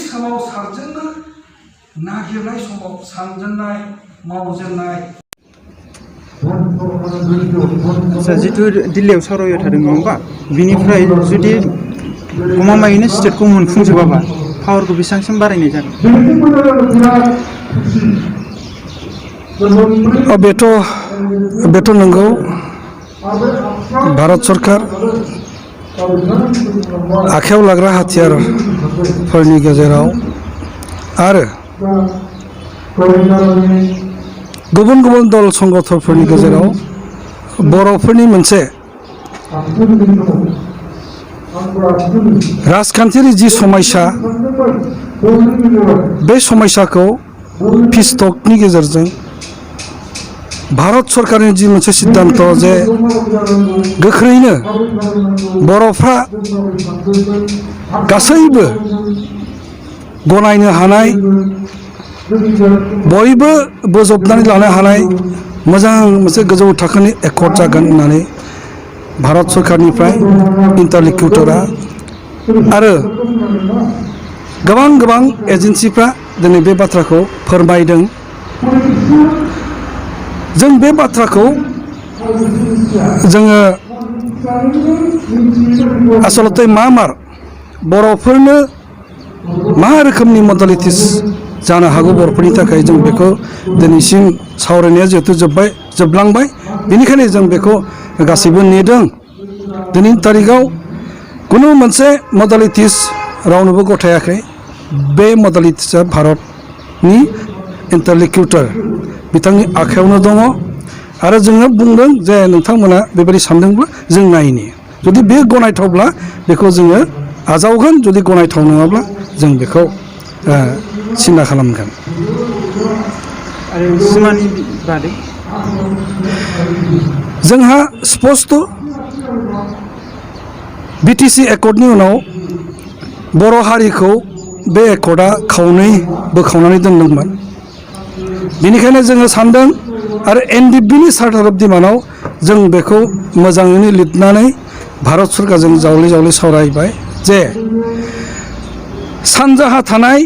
सानाव सारजेननो नागिरनाय समाव सानजेननाय मावजेननाय जितु दिल्लीयाव सावरायबाय थादों नङा होमबा बिनिफ्राय जुदि गमामायैनो स्टेटखौ मोनफुंजोबाबा पावारखौ बेसेबांसिम बारायनाय जागोन? बेथ' नंगौ भारत सरकार आखायाव लाग्रा हाथियारफोरनि गेजेराव आरो गुबुन गुबुन दल संगठनफोरनि गेजेराव बर'फोरनि मोनसे राजखान्थियारि जि समस्या बे समस्याखौ पिस टकनि गेजेरजों भारत सरकारनि जि मोनसे सिद्धांत जे गोख्रैनो बर'फ्रा गासैबो गनायनो हानाय बयबो बोजबनानै लानो हानाय मोजां मोनसे गोजौ थाखोनि एकर्ड जागोन होननानै भारत सरकारनिफ्राय इन्टारलिक्युटरा आरो गोबां एजेन्सिफ्रा दिनै बे बाथ्राखौ फोरमायदों। जों बे बाथ्राखौ जोङो आसलते मार बर'फोरनो मा रोखोमनि मडालिटिस जानो हागौ बर'फोरनि थाखाय जों बेखौ दिनैसिम सावरायनाया जिहेतु जोबलांबाय बेनिखायनो जों बेखौ गासैबो नेदों। दिनैनि तारिखाव खुनु मोनसे मडालिटिस रावनोबो गथायाखै। बे मडालिटिसआ भारतनि इन्टारलिक्युटर बिथांनि आखायावनो दङ आरो जोङो बुंदों जे नोंथांमोना बेबायदि सानदोंब्ला जों नायनि जुदि बे गनायथावब्ला बेखौ जोङो आजावगोन, जुदि गनायथाव नङाब्ला जों बेखौ सिन्था खालामगोन। आरो सिमानि बादै जोंहा स्पष्ट बिटिसि एकर्डनि उनाव बर' हारिखौ बे एकर्डआ खावनै बोखावनानै दोनदोंमोन। बेनिखायनो जोङो सानदों आरो एनडिएफबिनि चार्टार अफ डिमान्डआव जों बेखौ मोजाङैनो लिरनानै भारत सरकारजों जावले सावरायबाय जे सानजाहा थानाय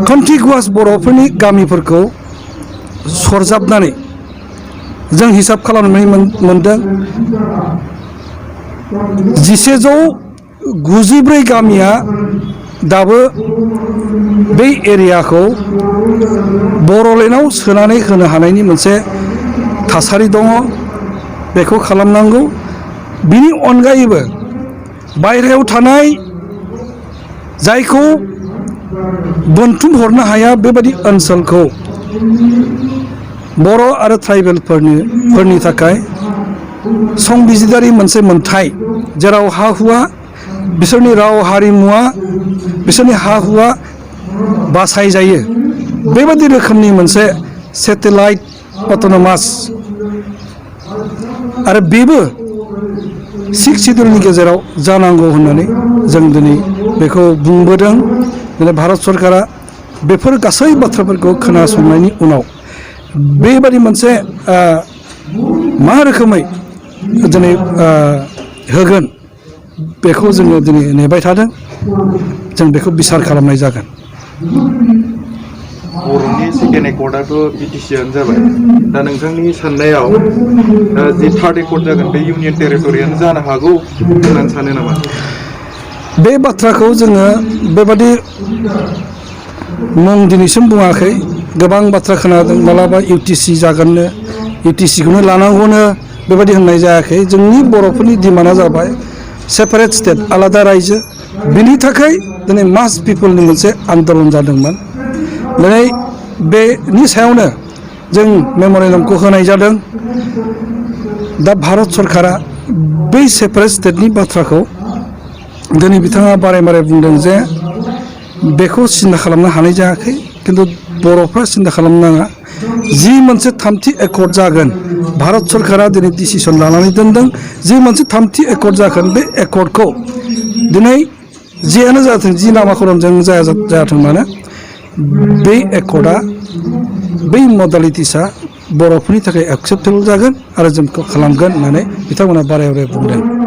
कन्टिगुवास बर'फोरनि गामिफोरखौ सरजाबनानै जों हिसाब खालामनानै मोनदों 1194 गामिया दाबो बै एरियाखौ बर'लेण्डआव सोनानै होनो हानायनि मोनसे थासारि दङ। बेखौ खालामनांगौ। बिनि अनगायैबो बायहेरायाव थानाय जायखौ बोनथुम हरनो हाया बेबायदि ओनसोलखौ बर' आरो ट्राइबेलफोरनि थाखाय संबिजिदारि मोनसे मोनथाय जेराव हा हुआ बिसोरनि राव हारिमुआ बिसोरनि हा हुआ बासायजायो बेबायदि रोखोमनि मोनसे सेटेलाइट अट'नमास आरो बेबो 6 सिड्युलनि गेजेराव जानांगौ होननानै जों दिनै बेखौ बुंबोदों। दिनै भारत सरकारा बेफोर गासै बाथ्राफोरखौ खोनासंनायनि उनाव बेबादि मोनसे मा रोखोमै दिनै होगोन बेखौ जोङो दिनै नेबाय थादों। जों बेखौ बिसार खालामनाय जागोन। बर'नि सेकेन्ड एकर्डआथ' बिटिसिआनो जाबाय। दा नोंथांनि साननायाव जि थार्ड एकर्ड जागोन बे इउनियन टेरिटरियानो जानो हागौ होननानै सानो नामा? बे बाथ्राखौ जोङो बेबादि मुं दिनैसिम बुङाखै। गोबां बाथ्रा खोनादों मालाबा इउटिसि जागोननो, इउटिसिखौनो लानांगौनो बेबायदि होननाय जायाखै। जोंनि बर'फोरनि डिमान्डआ जाबाय सेपारेट स्टेट, आलादा रायजो। बिनि थाखाय दिनै मास पिपोलनि मोनसे आन्दलन जादोंमोन। दिनै बेनि सायावनो जों मेम'रेन्डामखौ होनाय जादों। दा भारत सरकारा बै सेपारेट स्टेटनि बाथ्राखौ दिनै बिथाङा बारे बुंदों जे बेखौ सिन्था खालामनो हानाय जायाखै। खिन्थु बर'फ्रा सिन्था खालामनो नाङा। जि मोनसे थामथि एकर्ड जागोन भारत सरकारा दिनै डिसिसन लानानै दोनदों। जि मोनसे थामथि एकर्ड जागोन बे एकर्डखौ दिनै जियानो जाथों, जि नामाकरणजों जायाथों मानो बै एकर्डआ बै मडालिटिसआ बर'फोरनि थाखाय एक्सेप्टेबल जागोन आरो जों बेखौ खालामगोन होननानै बिथांमोना बारे बुंदों।